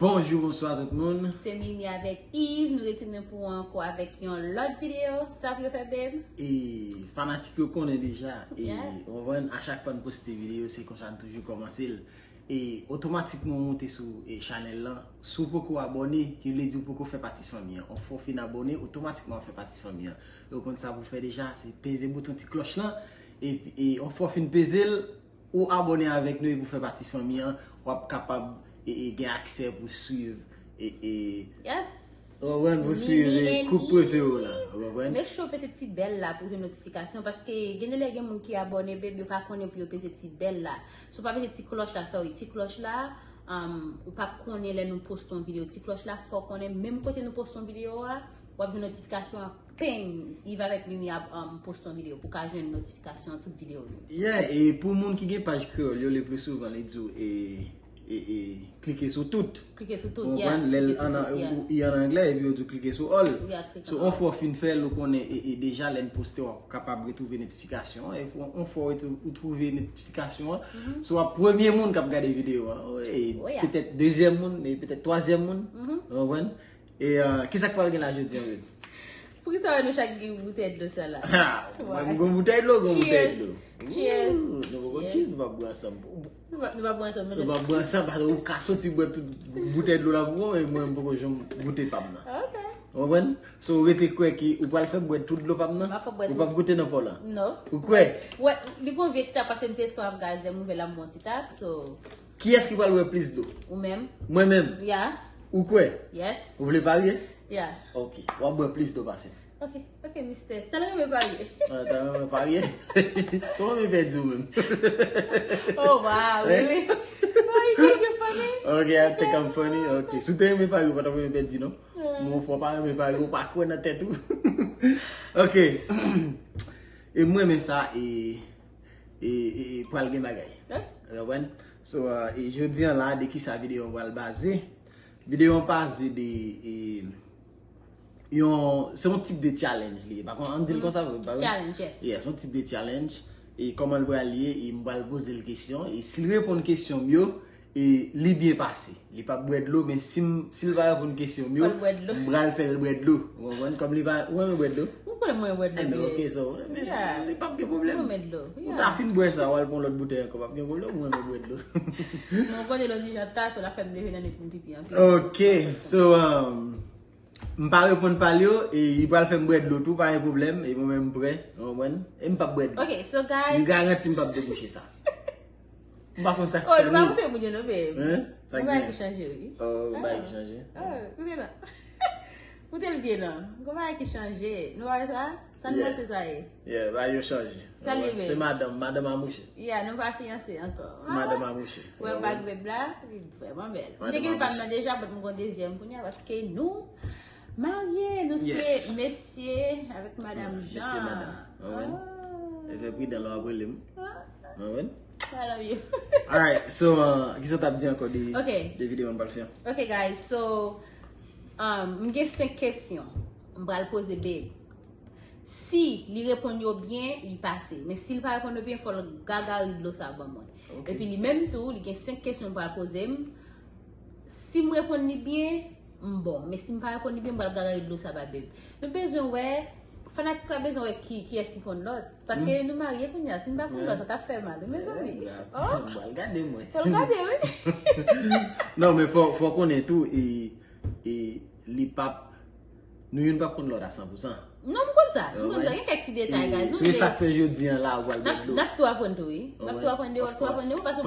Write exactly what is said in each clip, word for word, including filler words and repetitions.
Bonjou, bonswa tout moun. Se Mimi avèk Yves, nou retounen pou ankò avèk yon lòt videyo. Sa pou yo fè, babe? E fanatik yo konnen deja. E konprann, a chak fwa n poste videyo, se konsa n toujou kòmanse l. E otomatikman w monte sou e chanèl lan. Si w poko abòne, ki vle di w poko fè pati fanmi an. Yon fwa w fin abòne, otomatikman w ap fè pati fanmi an. E w konn sa pou w fè deja, se peze bouton ti klòch lan. E, e yon fwa w fin peze l, ou abòne avèk nou epi w fè pati fanmi an, w ap kapab e, e, gen aksè pou swiv e, e, Yes! Ou konprann, pou swiv e, koup prefere w la. Ou konprann? Make sure w peze ti bèl la pou jwenn notifikasyon, paske gen de lè gen moun ki abòne, babe, yo pa konnen pou yo peze ti bèl la. Si w pa peze ti klòch la, sorry, ti klòch la, um, ou p ap konnen lè nou poste yon videyo. Ti klòch la fè w konnen menm kote nou poste yon videyo a, w ap jwenn notifikasyon an, peng, Yves avèk Mimi ap um, poste yon videyo pou w ka jwenn notifikasyon tout videyo yo. Yeah, e pou moun ki gen paj kreyòl yo, le pli souvan li di w e, e, e klike sou tout. Klike sou tout, yeah. Ou konprann? Lè l ann, i ann anglè, epi yo di w klike sou all. So, yon fwa w fin fè l, ou konnen e, e deja lè n poste, w ap kapab retwouve notifikasyon an. E yon fwa w retwou- ou twouve notifikasyon an, so w ap premye moun k ap gade videyo an. E petèt dezyèm moun, e petèt twazyèm moun. Ou konprann? E uh, kisa k pral gen la jodi an menm? Poukisa wè nou chak gen boutèy dlo sa la? Ha! Mwen m gon boutèy dlo, gon boutèy dlo. Cheers! Cheers! Nou poko cheers, nou p ap bwè ansanm. Nou p ap bwè ansanm, nou p ap bwè ansanm, paske ou ka soti bwè tout boutèy dlo la pou ou, men mwen m poko janm goute pa m nan. Ok. Ou konprann? So ou rete kwè ki ou pral fè m bwè tout dlo pa m nan? M ap fè w bwè tout. Ou p ap goute nan pa w la? Non. Ou kwè? Wè, li gon vye ti ta pase m te swaf, guys, lè m ouvè la m bwè yon ti tap, so. Kiyès ki pral bwè plis dlo? Ou menm. Mwen menm? Yeah. Ou kwè? Yes. Ou vle parye? Yeah. Ok. W ap bwè plis dlo pase m. Ok, ok, mistè. Talè renmen parye. Ah, talè renmen parye. Tou renmen pèdi ou menm. Oh, wow, really? Why you think you're funny? Ok, I think I'm funny. Ok. Si w te renmen parye, ou pa t ap renmen pèdi, non? Mwen fò pa renmen parye, ou pa kwè nan tèt ou. Ok. E mwen renmen sa, e, e, e, e pral gen bagay. Ou konprann? So, uh, e jodi an la, de kisa videyo an pral baze? Videyo an baze de, e, yon, se yon tip de challenge li ye. Pa konn, ann di l konsa vre, pa vre? Challenge, yes. Yeah, se yon tip de challenge. E kòman l pral ye, e m pral poze l kesyon. E si l reponn kesyon m yo, e li byen pase. Li p ap bwè dlo, men si m, si l pa reponn kesyon m yo, m pral fè l bwè dlo. Ou konprann? Kòm li pa, ou renmen bwè dlo? Ou konnen mwen bwè dlo byen. Enben, ok, so, enben, li p ap gen pwoblèm. Mwen renmen dlo. Ou ta fin bwè sa, w al pran lòt boutèy ankò, p ap gen pwoblèm, ou renmen bwè dlo. Mwen konnen lòt jan ta, so l ap fè m leve nan nwit m pipi anpil. Ok, so, um, m pa reponn pa l yo, e li pral fè m bwè dlo tou, pa gen pwoblèm, e mwen menm m prè, ou konprann? E m p ap bwè dlo. Ok, so guys. M garanti m p ap debouche sa. M pa konn sa k fè wi. Oh, nou pa koute moun yo non, babe. Hein? Sa gen? Yon bagay ki chanje wi. Oh, yon bagay ki chanje. Oh, koute non. Koute l byen non. Yon bagay ki chanje. Nou pa wè sa? Sa n panse sa ye? Yeah, bagay yo chanje. Salye, babe. Se madanm, madanm a mouche. Yeah, nou pa fiyanse ankò. Madanm a mouche. Wè bag babe la, li vrèman bèl. M te gen pa m nan deja, but m gon dezyèm kounye a paske nou marye, nou se mesye avèk madanm Jean. Mesye madanm. Ou konprann? E fè pridan lè w ap rele m. Ou konprann? I love you. Alright, so, uh, kisa w t ap di ankò de, de videyo an pral fè? Ok, guys, so, um, m gen senk kesyon m pral poze babe. Si li reponn yo byen, li pase. Men si l pa reponn yo byen, fò l gagari dlo sa ban mwen. Ok. Epi li menm tou, li gen senk kesyon l pral poze m. Si m reponn li byen, m bon. Men si m pa reponn li byen, m pral gagari dlo sa ba babe. Nou bezwen wè, fanatik la bezwen wè ki, kiyès ki konn lòt. Paske nou marye kounye a, si n pa konn lòt, sa t ap fè mal wi, mezanmi. Oh! M pral gade mwen. Fò l gade wi. Non, men fò, fò konnen tou, e, e li p ap, nou youn p ap konn lòt a san pou san. Non, m konn sa. M konn sa. Gen kèk ti detay, guys. Se sa k fè jodi an la, ou pral bwè dlo. N ap tou aprann tou wi. N ap tou aprann de ou, tou aprann de ou, paske ou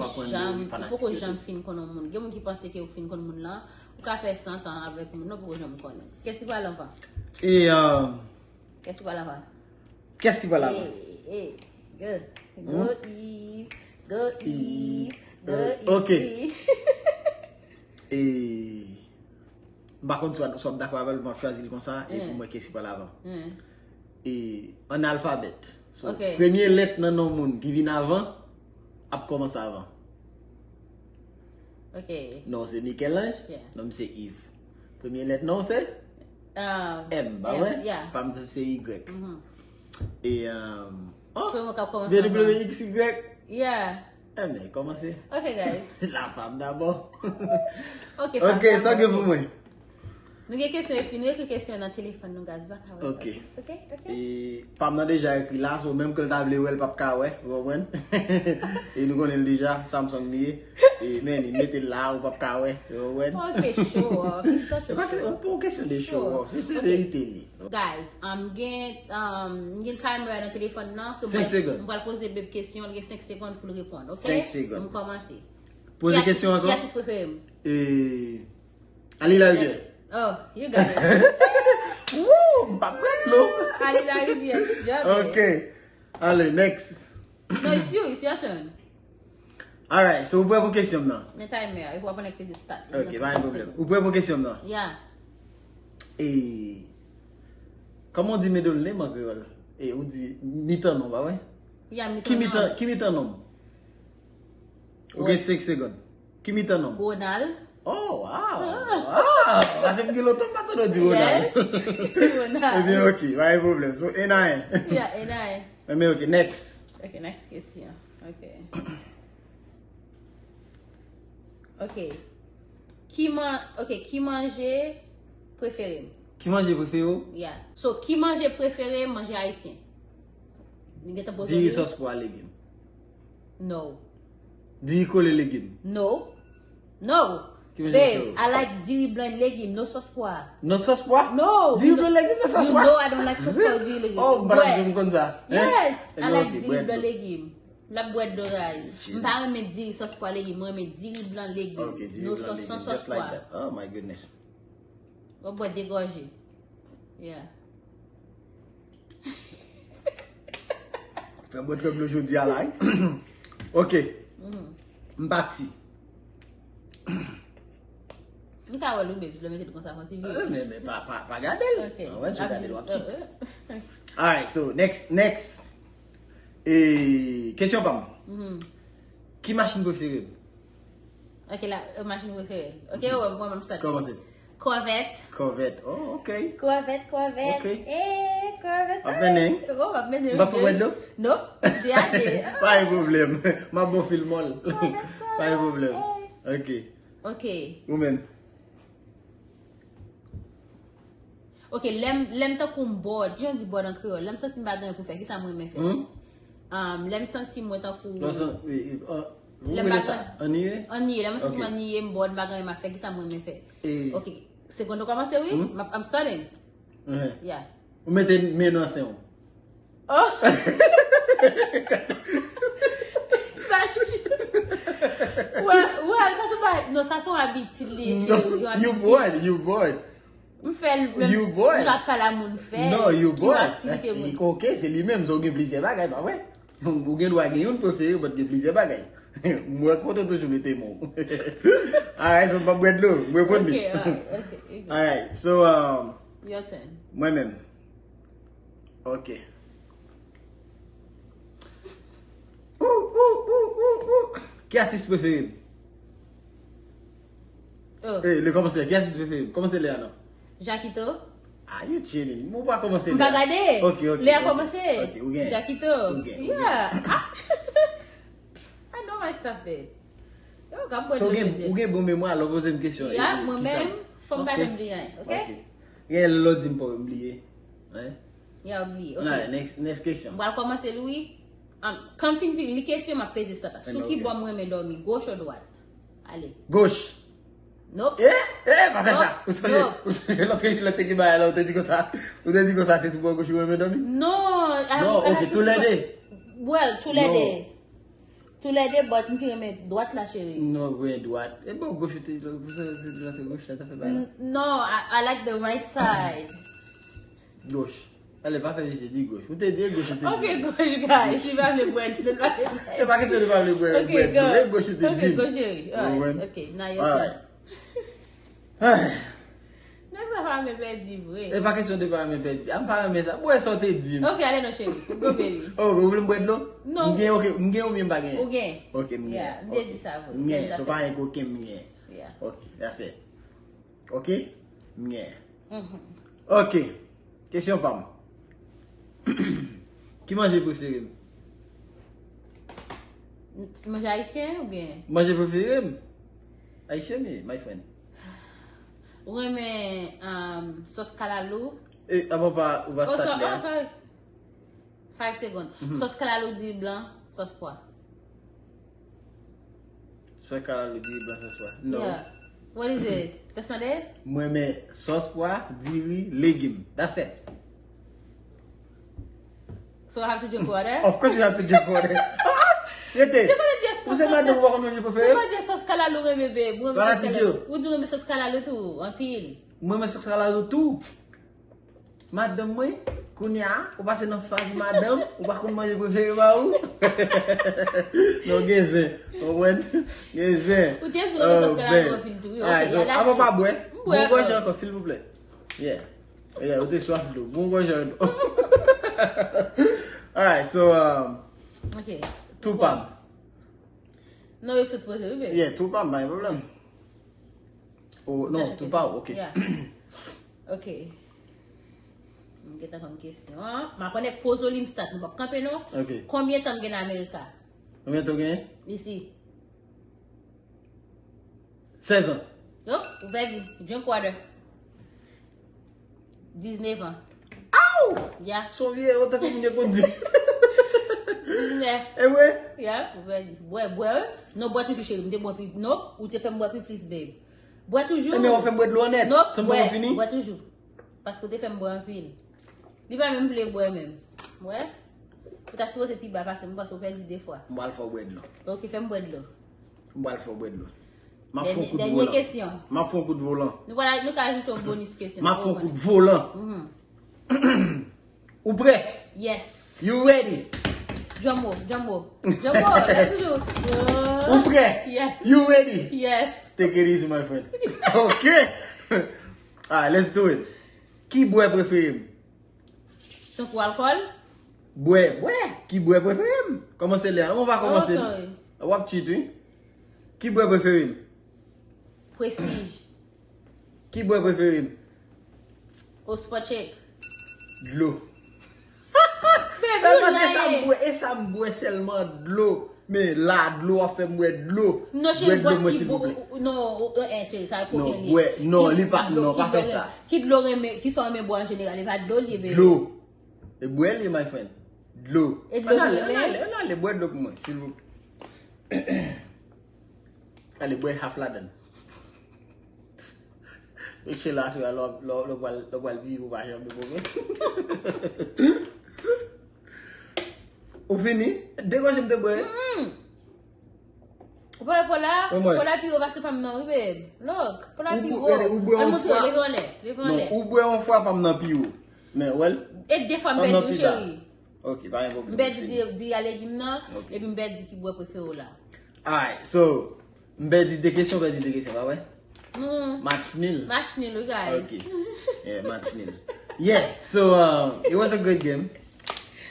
poko janm, ou poko janm fin konn yon moun. Gen moun ki panse ke ou fin konn moun lan, ou ka fè san tan avèk moun nan, ou poko janm konnen. Kiyès ki pral anvan? E, uh, Kiyès ki pral anvan? Kiyès ki pral anvan? Hey, hey, go. Go Yves, go Yves, go Yves. Ok. E m pa konn si w ap dakò avè l, m ap chwazi l konsa, e pou mwen kiyès ki pral anvan. E an alfabèt. So, premye lèt nan non moun ki vin avan ap kòmanse avan. Ok. Non w se Michel-Ange, non m se Yves. Premye lèt non w se M, pa vre? Pa m se Y. E, um, oh, W X Y. Yeah. Ebyen, kòmanse. Ok, guys. La femme d'abord. Ok, Ok, sa gen pou mwen. Nou gen kesyon epi nou ekri kesyon nan telefòn nou, guys. Baka wè. Ok. Ok, ok. E pa m nan deja ekri la, so menm ke l ta vle wè l p ap ka wè, ou konprann? E nou konnen l deja, Samsung li ye. E men li mete l la, ou p ap ka wè, ou konprann? Ok, show off. It's such E a pa ke- show. Ou pa yon kesyon de show Sure. off, se se Ok. verite li. Guys, um, gen um, gen kamera nan telefòn nan, so Senk mwen segonn. Mwen pral poze Beb kesyon, li gen senk segonn pou l reponn, ok? Senk segonn. M kòmanse. Poze kesyon ankò. Ki atis prefere m? E Ali Larivière. Oh, you got it. Woo! M pa pran dlo. Ali Larivière, good job. Ok. Ale, next. No, it's you, it's your turn. Alright, so ou prè pou kesyon m nan? Men timer a, epi w ap annik peze start. Ok, pa gen pwoblèm. Ou prè pou kesyon m nan? Yeah. E kòman w di middle name an kreyòl? E ou di mitan non, pa vre? Yeah, mitan Ki mitan, non. Ki mitan non? Ou gen senk segonn. Ki mitan non? Ronald. Oh, wow! Wow! Paske m gen lontan m pa tande w di Ronald. Yes. Ronald. Ebyen, ok, pa gen pwoblèm. So, N A N. Yeah, N A N. Ebyen, ok, next. Ok, next kesyon. Ok. Ok. Ki man, ok, ki manje prefere m? Ki manje prefere w? Yeah. So, ki manje prefere m? Manje ayisyen. Li gentan poze Diri li. Sòs pwa legim. No. Diri kole legim. No. No. Ki manje Babe, prefere w? I like diri blan legim, no sòs pwa. Non sòs pwa? No. Diri blan legim, non sòs You pwa? know I don't like sòs pwa diri legim. Oh, m pa t ap jwe m konn sa. Hein? Yes, I Ebyen, like ok, diri bwè blan dlo. Legim. L ap bwè dlo guys. Chill. M pa renmen diri sòs pwa legim, mwen renmen diri blan legim. Ok, diri No blan sòs, legim, san sòs just like pwa. That. Oh my goodness. W ap bwè de gòje. Yeah. Fè m bwè twòp dlo jodi a la, wi. Ok. M pati. M ka wè l wi, babe, si lè mete l konsa, fon ti vye. Eh, men, men pa, pa, pa gade l. Ok. Ah, wè, si w gade l, w ap kit. Euh, euh. Alright, so, next, next. E, kesyon pa m. Ki machin prefere m? Ok, la, euh, machin prefere. Ok, wè, mwen, mwen, sa. Kòmanse. Corvette. Corvette. Oh, ok. Corvette, Corvette. Ok. Eh, Corvette. W ap mennen? Oh, w ap mennen. M pa fè bwè dlo? Non, m te ale. Pa gen pwoblèm. M ap bon fil mòl. Corvette, Pa gen pwoblèm. Corvette. Ok. Ok. Ou menm? Ok, lè m, lè m tankou m bored. Jan di bored an kreyòl? Lè m santi m pa gen anyen pou fè, kisa mwen renmen fè? Hmm? Um, lè m santi mwen tankou Non, san, e, e, an, ou Lè m rele pa sa gen- anniye? Anniye, lè m santi Ok. m anniye, m bored, m pa gen anyen m ap fè, kisa mwen renmen fè? E, Ok, segonn ou kòmanse, wi? Hmm? M ap- I'm starting. Ehe. Yeah. Ou mete men nan sen w. Oh! Well, well, sa se pa, non, sa se yon abitid li ye, cheri, yon You abitid. Bored, you bored. M fè l menm. You bored. M ka pale a moun fè. No, you Ki bored. Aktivite moun. Ok, se li menm, so gen plizyè bagay, pa vre? Ou gen dwa gen youn prefere, but gen plizyè bagay. Mwen kontan toujou mete men w. Alright, so m pa bwè dlo, m reponn li. Ok, alright, ok, ok. Alright, so, um, Your turn. Mwen menm. Ok. Ou, ou, ou, ou, ou. Ki atis prefere m? Oh. Eh, le kòmansè, ki atis prefere m? Kòmanse Lea non. Jakito? Ah, you kidding. Mwen pa kòmanse M pa Lea. Gade. Ok, ok. Lea Ok. Kòmanse. Ok, ou gen. Jakito? Ou gen, ou gen. Yeah. Ah. I know my stuff, babe. Yo, ka bwè So, dlo gen, jodi. Ou gen bon memwa, lè w poze m kesyon. Ya, eh, mwen kisa? Menm, fò m pa Ok. janm bliye anyen, ok? Ok. Gen lè w di m pa w bliye. Hein? Ya, w bliye, ok. Alright, next, next question. M pral kòmanse li, wi. Um, kan m fin di li kesyon, m ap peze stat la. Sou Ok. ki bò m renmen dòmi, goch ou dwat? Ale. Goch. Nope. Eh, eh, pa fè sa. Nope. Ou sonje, Nope. ou sonje lòt, lòt te ki bay la, ou te di konsa. Ou te di konsa, se sou bò goch ou renmen dòmi? Non, I Non, I ok, like tou lè to de. Well, tou lè Non. de. Tou lè de, but m ki renmen dwat la, cheri. Non, ou renmen dwat. E bon, goch ou te, pou sa, te, te, te goch la, ta fè bay la. N- No, I, I like the right side. Goch. Ale, pa fè visye, di goch. Ou te di goch, ou te Ok, di. goch, guys. Si pa vle bwè dlo, pa vle bwè. E pa kesyon de pa vle bwè, Ok, bwè dlo. go. E goch ou te Ok, di. go, cheri. Alright, Ou wè? Ok, now your Alright. turn. Ay. Nèg sa pa renmen pèdi vre. E pa kesyon de pa renmen pèdi. A m pa renmen sa. Bwè sa w te di m. Ok, ale non, cheri. Go, baby. Oh, ou vle m bwè dlo? Non. M gen, ok, m gen oubyen m pa gen? Ou gen. Ok, m gen. Yeah, m te Ok. di sa vre. M gen, Sa so fè. Pa gen koken m gen. Yeah. Ok, that's it. Ok? M gen. Mhm. Ok. Kesyon pa m. Ki manje prefere m? Manje ayisyen oubyen? Manje prefere m. Ayisyen mi, my friend. Ou renmen um, sòs kalalou? E, avan pa, ou va Oh, start so, la. Oh, sorry. Five seconds. Sòs kalalou, diri blan, sòs pwa. Sòs kalalou, diri blan, sòs pwa. No. Yeah. What is it? That's not it? Mwen men sòs pwa, diri, legim. That's it. So I have to drink water? Of course you have to drink water. Ah, rete. Te konn di sòs Ou se madanm ou pa konn manje prefere? Ou pa di sòs kalalou renmen, babe. Ou renmen Fanatik sòs yo. Kalalou. Ou di renmen sòs kalalou tou, anpil. Mwen men sòs kalalou tou. Madanm mwen, kounye a, ou pase nan faz madanm, ou pa konn manje prefere pa ou. Non, gen zen. Konprann? Gen zen. Ou te di renmen sòs kalalou anpil tou, wi. Alright, Ok, so, yeah, avan pa bwè. M bwè Bon, ankò. Gòj ankò, silvouplè. Yeah. Yeah, ou te swaf dlo. Bon, Gòj ankò. Alright, so, um, Ok. tou pa m. Non, yo k sot poze, wi, babe. Yeah, tou pa m, pa gen pwoblèm. Oh, non, That's tou okay. pa w, ok. Yeah. Ok. M gen tan kòm kesyon. M ap annik poze w li m start. M p ap kanpe non. Ok. Konbyen tan m gen nan Amerika? Konbyen tan w genyen? Isi. Sèz an. Yo, ou pèdi. Drink water. Diznèf an. Aw! Ya. Son vye, otan ke moun yo konn di. Diznèf. E vre? Ya, ou pèdi. Bwè, bwè, wi. Non, bwè toujou, cheri. M te bwè pi. Non, ou te fè m bwè pi plis, babe. Bwè toujou. Ebyen, w fè m bwè dlo nèt. Non, San m pa bwè, fini? Bwè toujou. Paske w te fè m bwè anpil. Li pa menm vle bwè menm. Wè? Ou ta sipoze pi ba pase m, paske w pèdi de fwa. M pral fè w bwè dlo. Ok, fè m bwè dlo. M pral fè w bwè dlo. M ap fè yon Dènye, kout dènye volan. Kesyon. M ap fè yon kout volan. Nou pral, nou ka ajoute yon bonus kesyon. M ap fè yon kout volan. Ou prè? Yes. You ready? Djanmo, djanmo. Djanmo, let's do. Ou prè? Yes. You ready? Yes. Take it easy, my friend. Ok. Alright, let's do it. Ki bwè prefere m? Tankou alkòl? Bwè, bwè. Ki bwè prefere m? Kòmanse lè a. Ou va kòmanse. Oh, sorry. W ap cheat, wi. Ki bwè prefere m? Prestige. Ki bwè prefere m? Ospa check. Dlo. Babe, Sèlman you se sa m lying. Bwè, e sa m bwè sèlman dlo. Men la, dlo ap fè m bwè dlo. Non, Bwè cheri, dlo bwè mwen, ki silvouplè. Non, eh, cheri, sa e kokenn li. Bwè, non, Ki li pa, dlo, non, ki pa fè dlo, sa. Ki dlo renmen, ki sa w renmen bwè an jeneral, li pa dlo li ye, baby. Dlo. E bwè li, my friend. Dlo. E dlo Ann ale, dlo, ann men. Ale, ann ale, bwè dlo pou mwen, silvouplè. Ale, bwè half ladann. Mesye la, se lè, lè, lè, lè pral, lè pral viv ou pa janm bon, men. Ou fini? De gòje m te bwè. Ou pa wè pola? Mwen, mwen. Pola pi wo pase pa m nan, wi, babe. Look, pola Ou pi bwè, wo. ou bwè Al yon montre fwa. Leve anlè, leve Non, anlè. Ou bwè yon fwa pa m nan pi wo. Men, wè l. E de fwa m Pa m pèdi, nan wi, pi ta. Cheri. Ok, pa gen pwoblèm. M pèdi di, di a legim nan, Ok. Epi m pèdi ki bwè prefere w la. Alright, so, m pèdi de kesyon, pèdi de kesyon, pa vre? Hmm. Match nil. Match nil, wi, guys. Ok. Yeah, match nil. Yeah, so, um, it was a good game.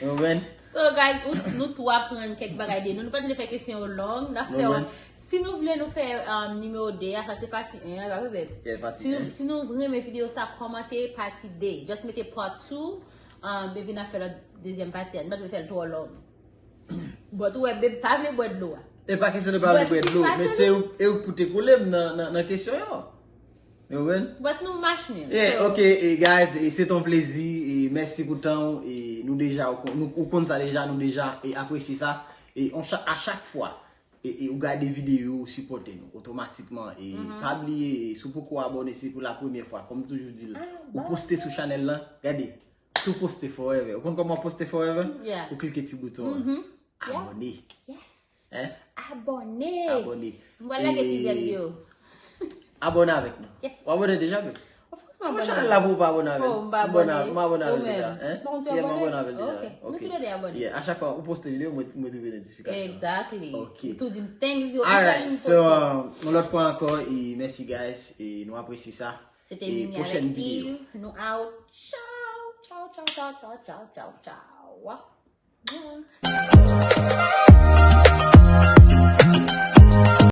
You know, man. So, guys, ou, nou tou aprann kèk bagay de nou. Nou pa t vle fè kesyon yo long. N ap fè Nou yo. wè. Si nou vle nou fè um, nimewo de a, sa se pati en an, pa vre, babe? Yeah, pati Si nou, en. Si nou renmen videyo sa, kòmante pati de. Just mete part two. Um, epi n ap fè lòt dezyèm pati a. Nou pa t vle fè l twò long. But ou wè, babe pa vle bwè dlo a. E pa kesyon de pa vle bwè dlo, men se ou, e ou koute kole m nan, nan, nan kesyon yo. You know, man. But nou match nil. Yeah, So, ok, e guys, e se ton plezi, e mèsi pou tan ou, e nou deja, ou kon- nou, ou konn sa deja, nou deja, e apresye sa, e on cha, a chak fwa, e, e ou gade videyo, ou sipòte nou, otomatikman, e pa bliye, e si w poko abòne, se pou la premyè fwa, kòm m toujou di l, ou poste sou chanèl lan, gade, tou poste forever, ou konn kòman poste forever? Yeah. Ou klike ti bouton an, abòne, Yes. Hein? Abòne. Abòne. M pral lage E- plizyè videyo. Abòne avèk nou. Yes. Ou abòne deja, men? Of course, m Mwen abòne. Chanèl la pou ou pa abòne avèk Oh, nou. M pa Mwen abòne, abòne. mwen abòne Ou avèk menm. deja, hein? Bon, ou te Yeah, mwen abòne? abòne avèk deja. Ok. Nou Ok. tou lè de abòne. Yeah, a chak fwa ou poste videyo, mwen, mwen tou vin notifikasyon. Exactly. Ok. Tou di m thank you. Alright, so, um, yon lòt fwa ankò, e mèsi guys, e nou apresye sa. Se te E Mimi pwochèn avèk videyo. Eve. Nou out. Ciao, ciao, ciao, ciao, ciao, ciao, ciao.